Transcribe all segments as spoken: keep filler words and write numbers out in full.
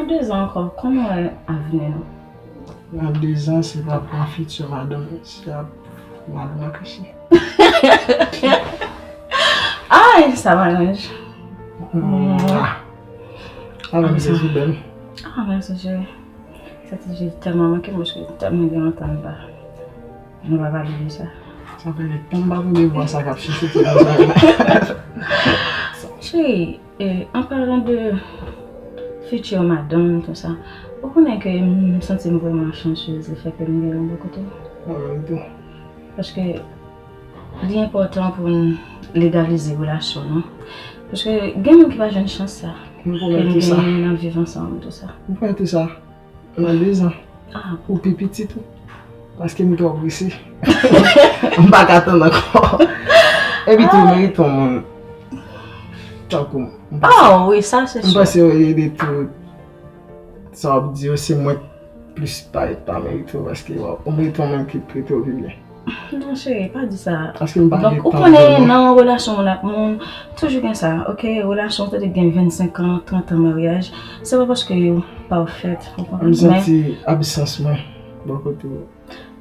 Dezan ankò, kòman w wè avni nou? Nan dezan, se pa pou yon fiti madanm, se ap madanm an kache. Ay, sa maranj. Mwa. Avni se sou bèl. Ah, mèsi, cheri. Sa ti je tèlman manke m, paske tèlman gen lontan n pa, nou pa pale de sa. Sa fè lontan m pa tande vwa sa k ap chuchote konsa. Cheri, e, an palan de future madanm, tou sa, ou konnen ke m santi m vrèman chancez, le fè ke m gen yon bò kote. Mwen menm tou. Paske li enpòtan pou n legalize relasyon nou. Paske gen moun ki pa jwenn chans sa. M pwomèt ou sa. Ke n genyen nan viv ansanm, tou sa. M pwomèt ou sa. Nan dezan. Ah. Ou pi piti tou. Paske m twò prese. M pa ka tann ankò. Epi tou, ou merite yon moun tankou m. Oh, wi, sa se si. M panse w merite tou. Sa w ap di yo, se mwen k plis pa, pa merite w, paske w, ou merite yon moun ki trete w pi byen. Non, cheri, pa di sa. Paske m pa gen tan. Donk, ou konnen, nan yon relasyon moun ak moun, toujou gen sa, oke? Relasyon, tande gen vennsenk an, trant an maryaj, se pa paske yo pafè, ou konprann? M santi absans mwen bò kote w.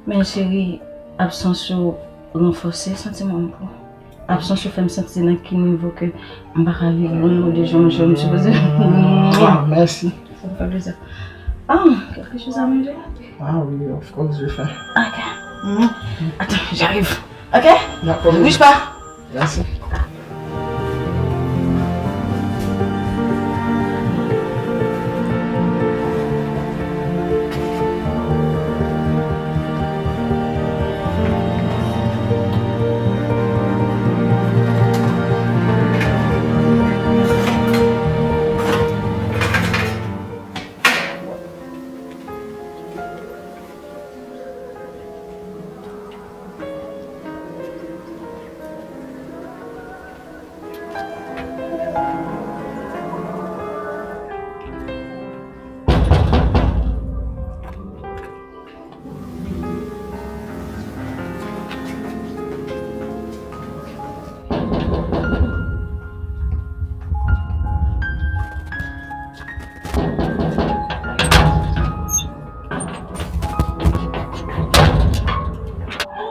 Men cheri, absans yo ranfòse santiman m pou ou. Absans yo fè m santi nan ki nivo ke m pa ka viv lwen ou de jan m jan m sipoze. Mwa, mèsi. Sa m fè plezi. Ah, quelque chose à manger? Ah oui, of course, je fais. Ok. Mhm. Attends, j'arrive. Ok? D'accord. Ne bouge pas. Merci.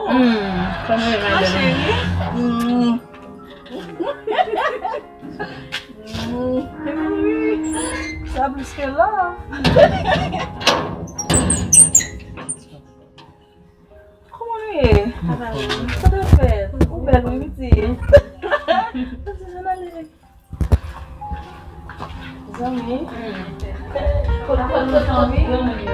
Hmm, kòman e madanm? Ma chérie. Hmm. Sa plis ke love. Kòman nou ye? Sa w ap fè? Ou bèl wi pitit. Pitit jan ale. Zanmi. Kot, kot, kot, kot granmoun yo?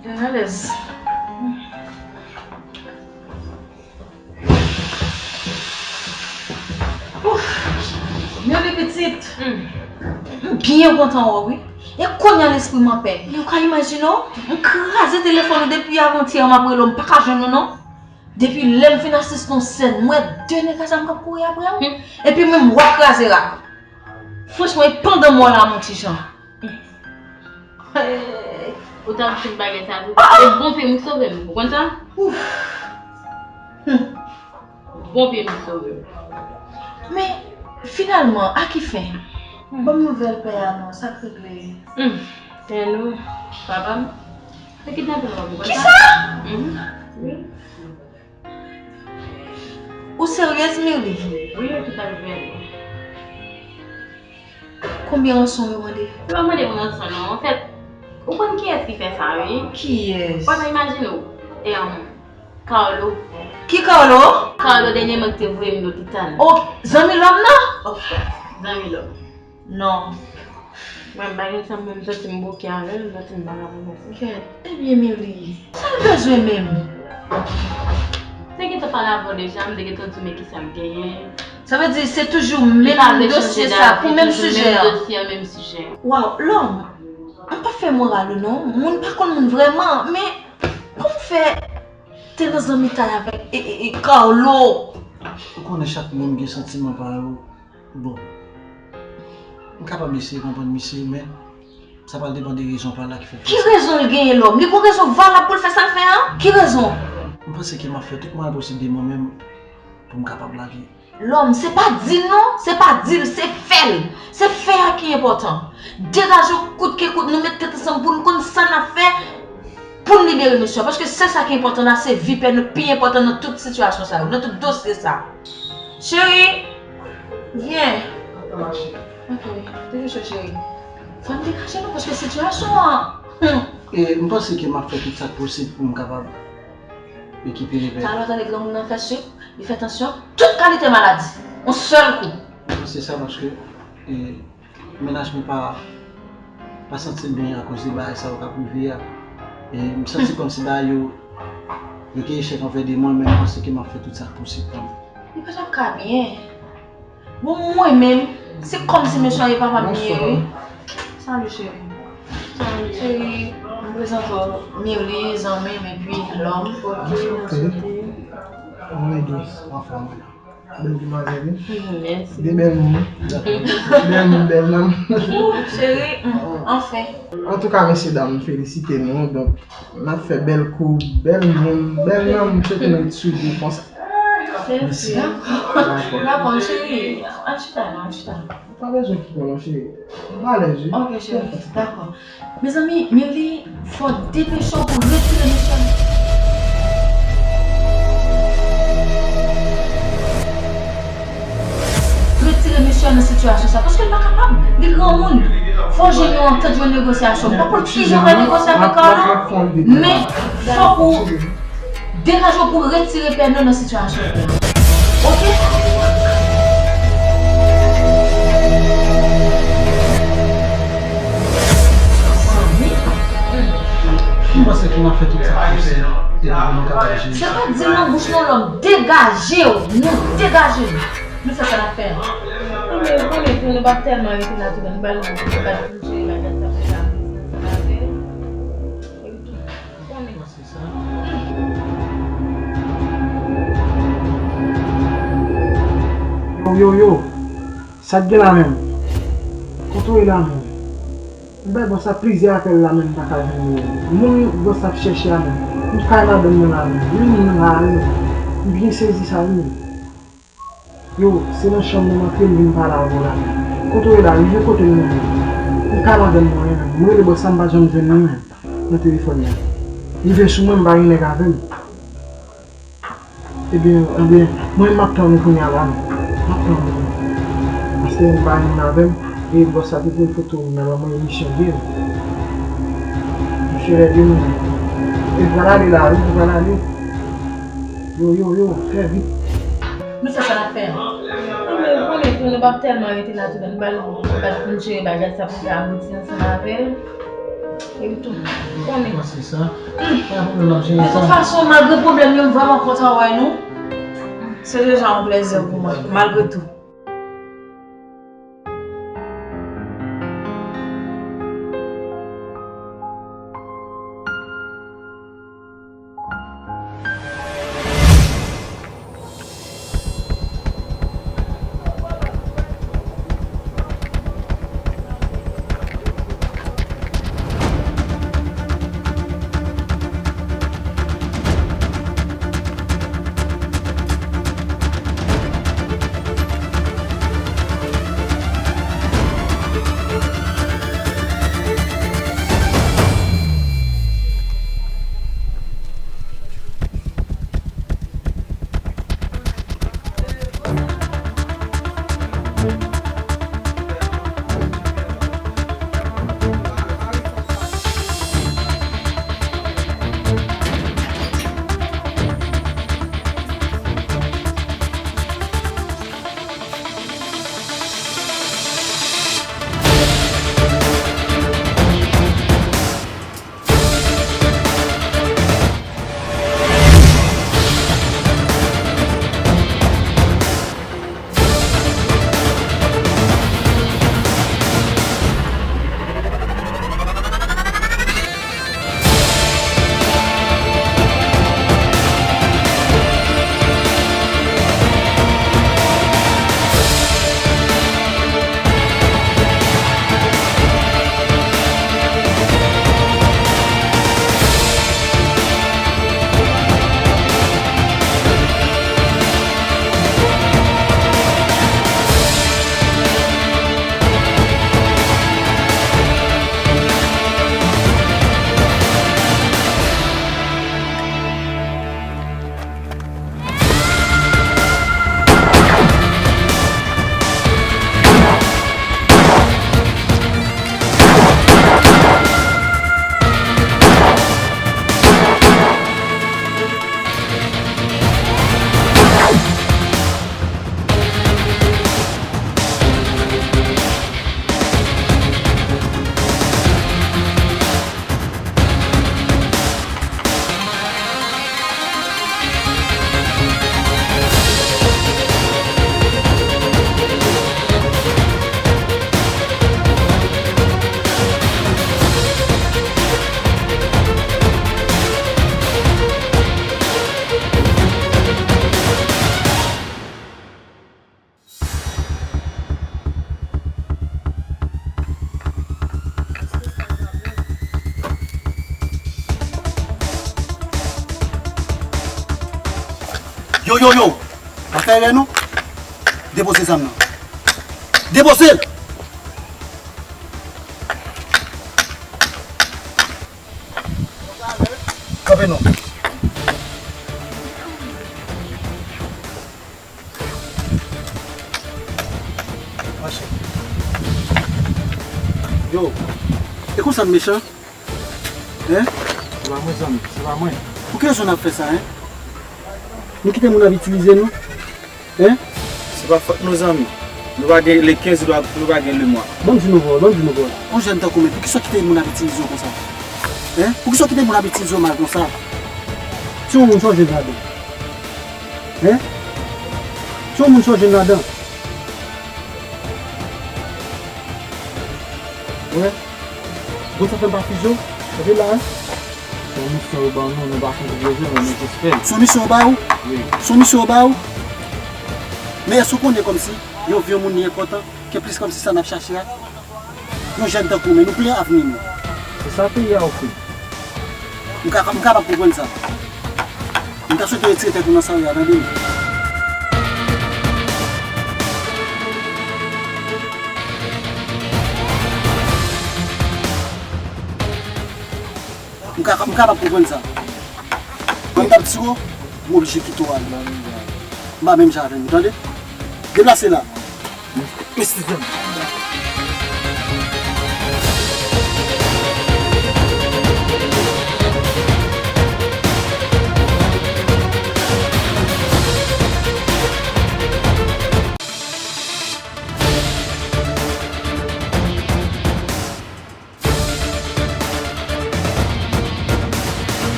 Vin alèz. Ouf! Meli pitit! M byen kontan wè w wi. E kounye a lespri m anpè. Men w ka imajine w, m kraze telefòn ou depi avantyè m ap rele w, m pa ka jwenn ou non. Depi lè m fin asiste yon sèn, m wè de nèg sa m k ap kouri apre w. Epi menm w ap kraze rak. Franchman, e pandan m wè w la, mon ti jan. Ou t ap fin bagay sa tou. E bon pye m ki sove m, ou konn sa? Ouf! Bon pye m ki sove m. Men, finalman, a ki fen? Ban m nouvèl pè a non, sa k regle? Hmm. Pè nou, papa m, se kidnape l, ou konn sa? Kisa? Mhm. Wi. Ou seryez, Mirly? Wi, wi, tout à fait. Konbyen ranson yo mande? Yo pa mande m ranson non. Anfèt, ou konn kiyès ki fè sa, wi? Kiyès? Ou pa ta imajine w. E, um, Carlo. Ki Carlo? Carlo dènyèman ki te voye m lopital. Oh, zanmi lòm nan? Of course, zanmi lòm. Non. Mwen, m pa gen sa, mwen, m santi m bouke avè l, m santi m pa ka pran sa. Kèt, ebyen, Mirly, sa l bezwen menm? M te gentan pale avè w deja, m te gentan di w men kisa m genyen. Sa vle di, se toujou menm dosye sa, pou menm sijè a. Menm dosye a, menm sijè. Waw, lòm, m pa fè moral ou non, moun pa konn moun vrèman, men kòman w fè te nan zanmitay avèk, e, e, e, Carlo? Ou konnen chak moun gen santiman pa yo. Bon, m kapab eseye konprann misye, men sa pral depann de rezon pa l la ki fè l fè sa. Ki rezon l genyen, lòm? Li gon rezon valab pou l fè sa l fè a? Ki rezon? M panse ke m ap fè tout mwayen posib de mwen menm pou m kapab lage. Lòm, se pa di l non, se pa di l, se fè l. Se fè a ki enpòtan. Degaje w kout ke kout, nou met tèt ansanm pou n konn sa n ap fè pou n libere mesye a. Paske se sa ki enpòtan la, se vi pè nou pi enpòtan nan tout sitiyasyon sa yo, nan tout dosye sa. Cheri, vyen. Ok, degaje w cheri. Fò n degaje nou paske sitiyasyon an. Hmm. E m panse ke m ap fè tout sa k posib pou m kapab rekipere pè. Talè w tande granmoun nan fè sik, li fè tansyon, tout kalite maladi, yon sèl kou. Se sa paske e, mennaj mwen pa, pa santi l byen akoz de bagay sa yo k ap rive a. E m santi kòmsi bagay yo, yo te echèk anvè de mwen, men m panse ke m ap fè tout sa k posib kanmenm. Li pa t ap ka byen. Bon, mwen menm, se kòmsi mesye a ye papa m li ye, wi. Salut, chérie. Salut, chérie. M prezante w Mirly, zanmi m, epi Lòm. Ok. Mwen gen anfòm. Bèl demwazèl, wi. Mèsi. De bèl moun, wi. Bèl moun, bèl nanm. Cheri, mm, anfen. Antouka, mesye dam, m felisite nou. Donk, n ap fè bèl kou, bèl moun, bèl nanm, m swete nou ret sou gou konsa. Mèsi. Dakò. Dakò, cheri. Al chita la, al chita la. Ou pa bezwen kite non, cheri. M alèz, wi. Ok, cheri. Dakò. Mezanmi, Mirly, fò w depeche w pou retire mesye a. Retire mesye a nan sitiyasyon sa, paske l pa kapab. Li granmoun. Fò w jwenn yon antant, yon negosyasyon. M pa konn kijan w pral negosye avèk Carlo, men fòk ou degaje w pou retire pè nou nan sitiyasyon sa. Ok? Zanmi. M panse ke m ap fè tout sa posib e pou nou kapab jere. Se pa di l nan bouch non, Lòm. Degaje w. Nou degaje nou. Nou fè sa n ap fè a. Anben, ou konnen tou, nou p ap tèlman rete la tou, nou pral, nou pral bouje, bagay sa, pou sa, pou sa, pou sa. Epi tou, ou konnen. Yo, yo, yo. Sa k gen la menm? Kote w ye la menm? M bay bòs la plizyè apèl la menm, m pa ka jwenn li. Moun bòs la ap chèche a menm. M kay madanm mwen la menm. Wi, moun nan la menm. M byen sezi sa wi menm. Yo, se nan chanm nan m antre, m vin pale avè w la menm. Kote w ye la? Rive kote m nan menm. M kay madanm mwen menm. M rele bòs la, m pa janm jwenn li menm nan telefòn nan. Rive sou mwen, m pa gen nèg avè m. Ebyen, ebyen, mwen m ap tann ou kounye a la menm. M ap tann ou menm. Paske m pa gen moun avè m, e bòs la te pran foto m nan ban mwen emisyon vre. Misye rèd wi menm. E pral ale la wi, pral ale. Yo, yo, yo, fè vit. Nou fè sa n ap fè a. Anben, ou konnen tou, nou p ap tèlman rete la tou, nou pral, nou pral konn jere bagay sa pou n ka abouti ansanm avè l. Epi tou, ou konnen. Bon, se sa. Pa pwoblèm, n ap jere sa. De tout fason, malgre pwoblèm yo, m vrèman kontan wè nou. Se deja yon plèzi pou mwen, malgre tou. Yo, yo! Pa fè erè non. Depoze zam nan. Depoze l! Kanpe non. Mache. Yo, e konsa n mechan? Hein? Se pa mwen, zanmi, se pa mwen. Pou ki rezon n ap fè sa, hein? Nou kite moun ap itilize nou? Hein? Se pa fòt nou, zanmi. Nou pa gen le kenz, nou pa, nou pa gen le mwa. Ban m di nou vre, ban m di nou vre. Yon jèn tankou mwen, poukisa w kite moun ap itilize w konsa? Hein? Poukisa w kite moun ap itilize w mal konsa? Si yon moun sa w jwenn ladan? Hein? Si yon moun sa w jwenn ladan? Wè. Bon, sa fè m pa fize w. Gade la, hein? Se yon misyon yo ban nou, nou pa konn bezwen, men nou jis fè l. Se yon misyon yo ba ou? Wi. Se yon misyon yo ba ou? Men èske w konnen kòmsi yon vye moun li enpòtan ke plis kòmsi sa n ap chache a? Yon jèn tankou w, men nou plen avni nou. Se sa peyi a ofri. M ka, m kapab konprann sa. M ta swete w retire tèt ou nan sa w ye a, tande m. M ka, m kapab konprann sa. Mwen m t ap tire w, m oblije kite w ale. M pa menm jan avè w, tande? Deplase la. Mèsi, zanmi.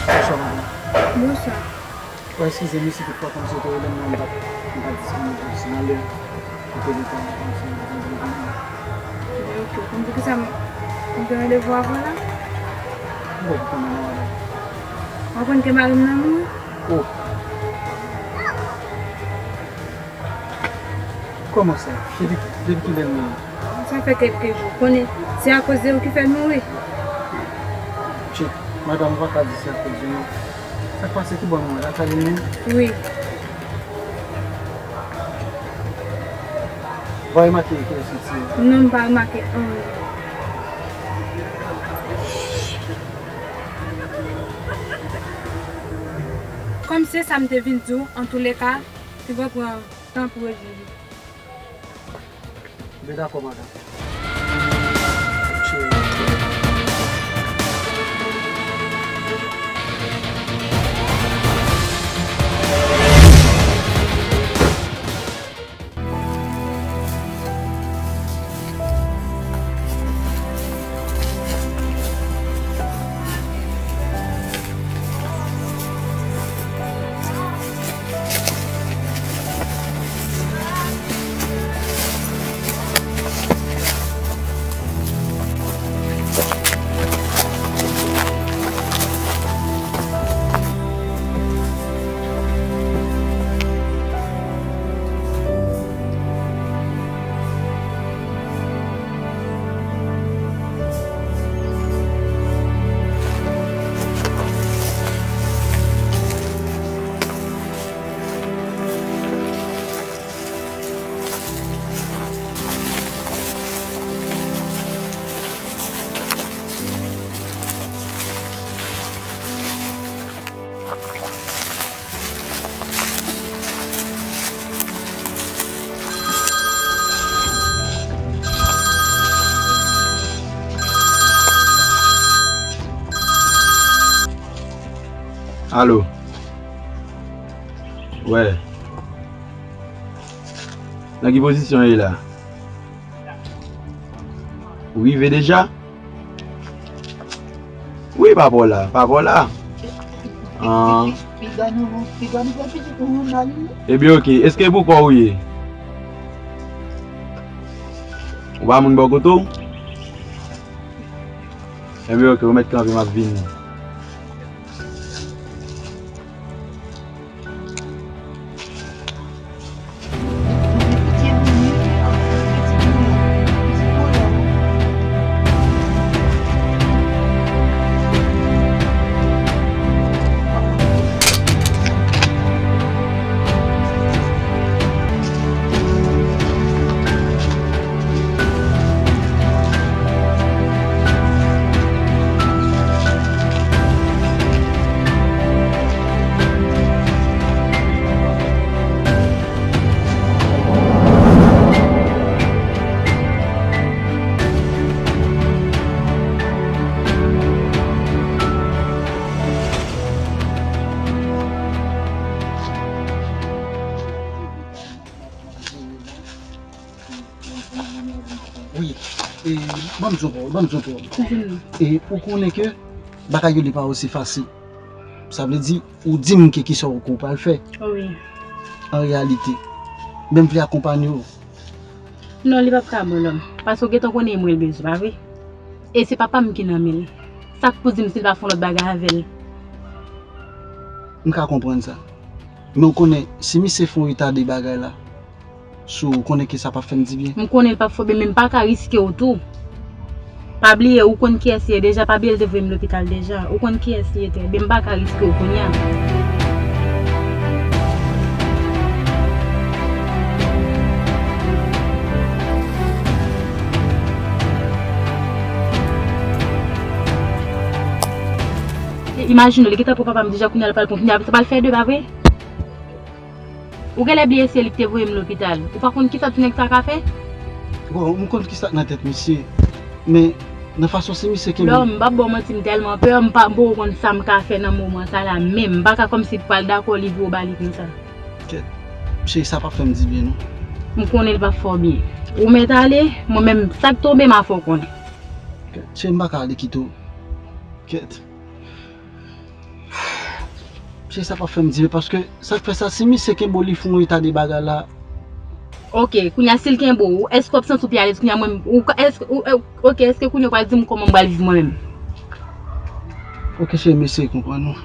Bonswa, madanm. Bonswa. Bon, eskize m, si toutfwa kòmsi w te rele m nan, m pa t, m pa t disponib, si nan lè ou te gen tan, kòmsi m te gen tan. Ebyen, oke. Konn poukisa m, m gen randevou avè w la? M pa konprann non, madanm. W aprann ke mari m nan mouri? Oh. Kòman sa? Depi, depi kilè l mouri? Sa fè kèlke jou. Konnen, se akoz de ou ki fè l mouri. Tchit, madanm, ou pa ka di se akoz de mwen. Sa k pase, ki bò l mouri? Lakay li menm? Wi. Ou pa remake kiyès ki tiye l? Non, m pa remake anyen. Kòm se sa m te vin di w, antouleka, li va pran tan pou rezoud li. Byen dakò, madanm. Alo. Wè. Nan ki pozisyon w ye la? Ou rive deja? Wi, papa w la, papa w la. Ah. Piga nou, piga nou fè pitit pou moun la, wi. Ebyen, oke. Èske pou kò w ye? Ou pa moun bò kote w? Ebyen, oke, ou mèt kanpe, m ap vini. Wi, e, ban m di w pawòl, ban m di w pawòl. E, ou konnen ke bagay yo li pa osi fasil. Sa vle di, ou di m ke kisa w ke w pral fè. Wi. An reyalite, men m vle akonpanye w. Non, li p ap ka bon, lòm. Paske w gentan konnen e mwen l bezwen, pa vre? E se papa m ki nan men l. Sa k pou di m si l pa fè yon lòt bagay avè l? M ka konprann sa. Men w konnen, si misye fè yon eta de bagay la, sou ou, konnen ke sa p ap fè m dibyen. M konnen l p ap fè w byen, men m pa ka riske w tou. Pa bliye, ou konn kiyès li ye deja, pa bliye l te voye m lopital deja. Ou konn kiyès li ye trè byen, m pa ka riske w kounye a. E imajine w, li gentan pran papa m deja, kounye a l pral pran, kounye a sa pral fè de, pa vre? Ou genlè bliye se li ki te voye m lopital. Ou pa konn kisa ti nèg sa ka fè? Bon, m konn kisa k nan tèt misye. Men, nan fason si misye kenbe. Lò, m p ap ba w manti, m tèlman pè, m pa, m poko konn sa m ka fè nan moman sa la menm. M pa ka kòmsi pral dakò li voye w ba li konsa. Kèt. Cheri, sa p ap fè m dibyen, non. M konnen l p ap fè w byen. Ou mèt ale, mwen menm, sa k tonbe m a fè w konnen. Kèt. Cheri, m pa ka ale kite w. Kèt. Cheri, sa p ap fè m dibyen, paske sa k fè sa, si misye kenbe w, li fè yon eta de bagay la. Oke, kounye a, si l kenbe w, èske w ap santi w pi alèz kounye a, mwen menm? Ou ka, èske, ou, e, oke, èske kounye a w pral di m kòman m pral viv mwen menm? Oke, cheri, m eseye konprann ou.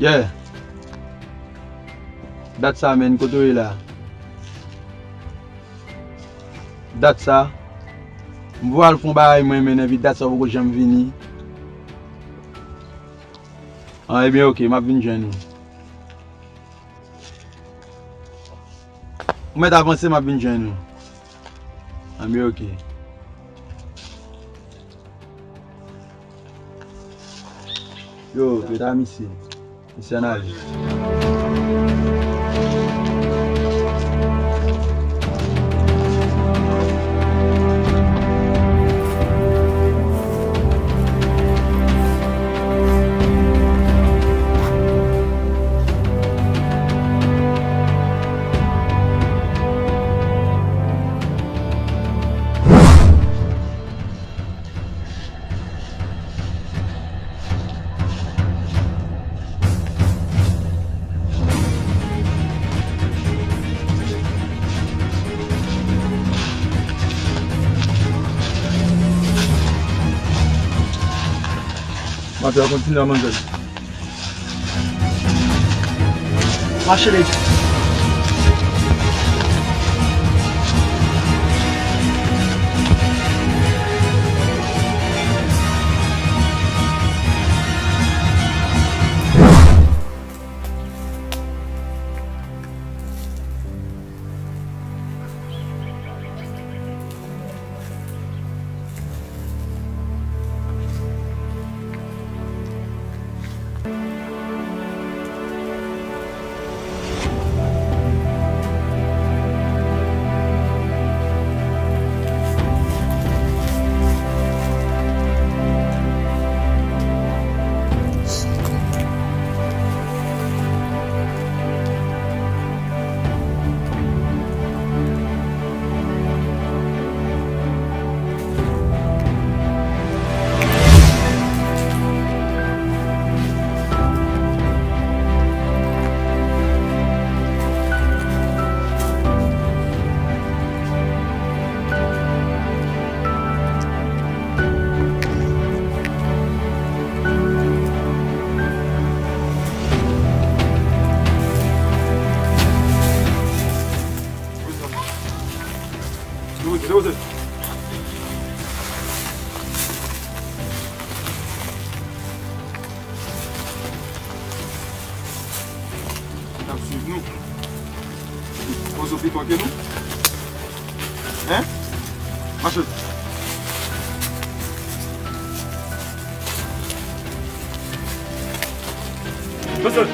Yeah. Dat sa, menn, kote w ye la? Dat sa, m voye al fè yon bagay mwen, men epi dat sa w poko janm vini. An, ebyen, oke, m ap vin jwenn ou. Ou mèt avanse, m ap vin jwenn ou. Anben, oke. Yo, yo ta misye. Misye an ale. Mafya kontinye a manzè. Mache, lady. N ap swiv nou. Pozo pi fò ke nou. Hein? Mache. Mache.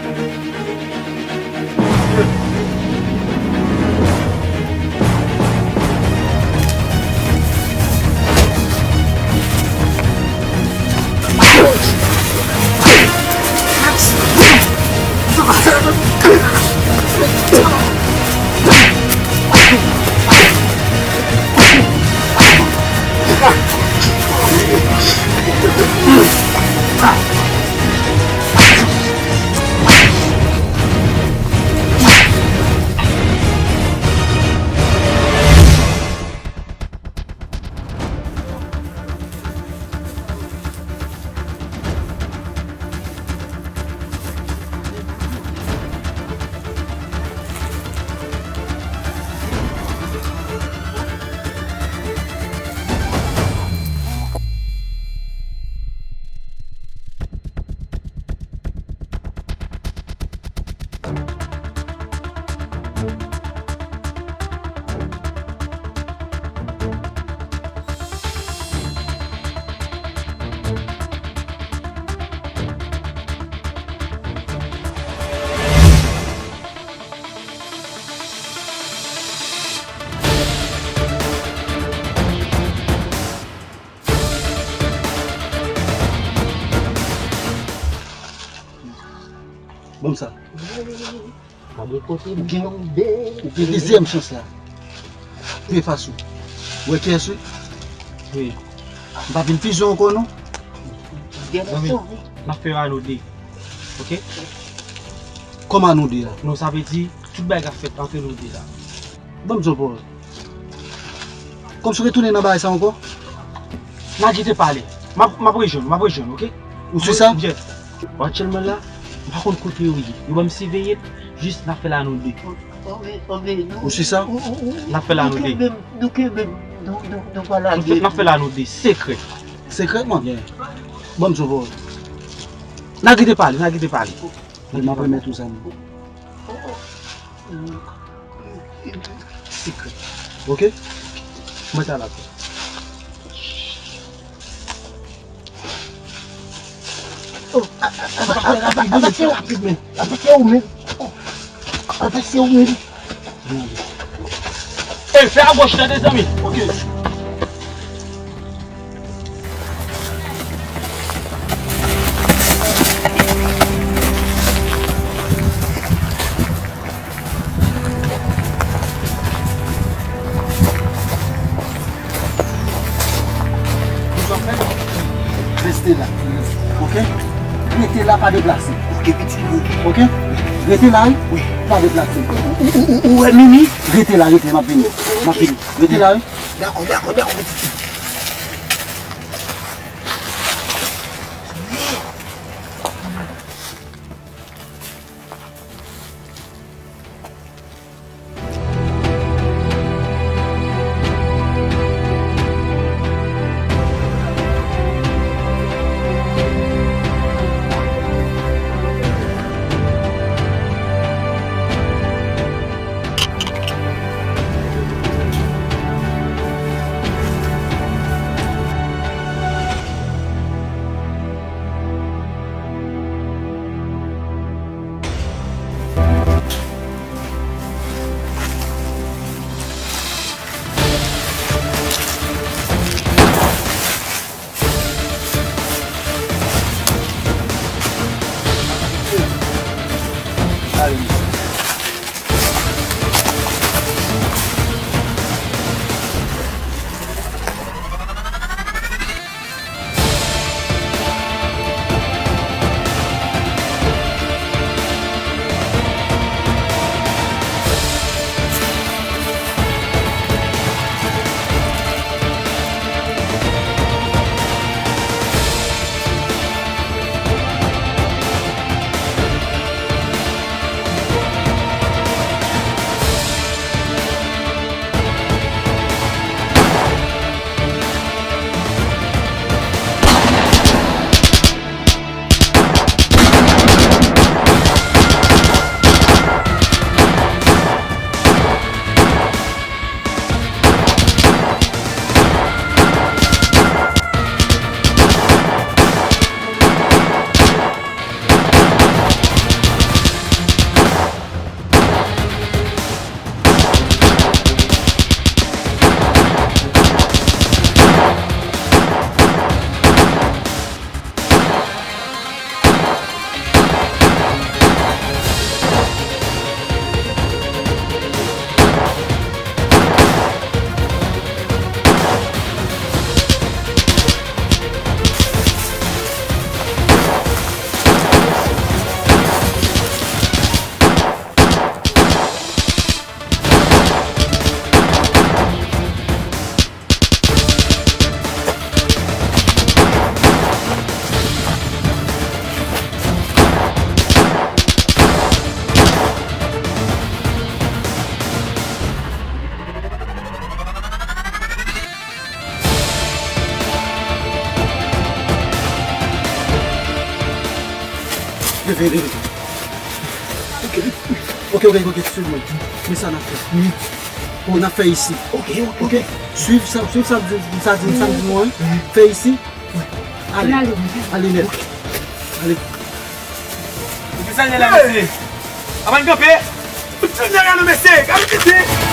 Ban m sa. Ou gen, ou gen dezyèm chans la. Pou efase w. Ou wè kiyès wi? Wi. M pa vin pizon ankò non. Zanmi, n ap fè a nou de. Oke? Kòman nou de a? Non, sa vle di, tout bagay k ap fèt ant nou de la. Ban m di w yon pawòl. Kòmsi w retounen nan bagay sa ankò? N a kite pale. M ap, m ap rejwenn, m ap rejwenn, oke? Ou si sa? Yes. Aktyèlman la, m pa konn kote yo ye. Yo ban m siveye, jis n ap fè la nou de. Ou si sa? N ap fè la nou de. Nou kenbe m, nou kenbe m, nou, nou, nou pa lage. N ap fè la nou de, sekrè. Sekrètman? Yeah. Ban m di w yon pawòl. N a kite pale, n a kite pale. Mwen, m ap remèt ou sa, mwen. Sekrè. Oke? Mwen ta la. Oh, a, a, a, a, a, a, atake ou, men. Atake ou, men. Oh, atake ou, men. Ey, fè agoch, tande, zanmi. Oke. Rete la. Oke? Rete la, pa deplase. Oke, pitit, oke. Oke? Rete la, wi. Wi. Pa deplase. Ou, ou, ou, ou wè Mimi? Rete la, rete, m ap vini. M ap vini. Rete la, wi. Dakò, dakò, dakò, pitit. Ok, ok, ok, ok, swiv mwen. Men sa n ap fè. Bon, n ap fè isi. Ok, ok, ok. Swiv sa, swiv sa, sa, sa, sa, sa, mwen. Fè isi. Ale, ale nèt. Ale. Ou ki sa l ye la, mesye? Avan n kanpe. Ou ti nèg la, non, mesye. Gade piti.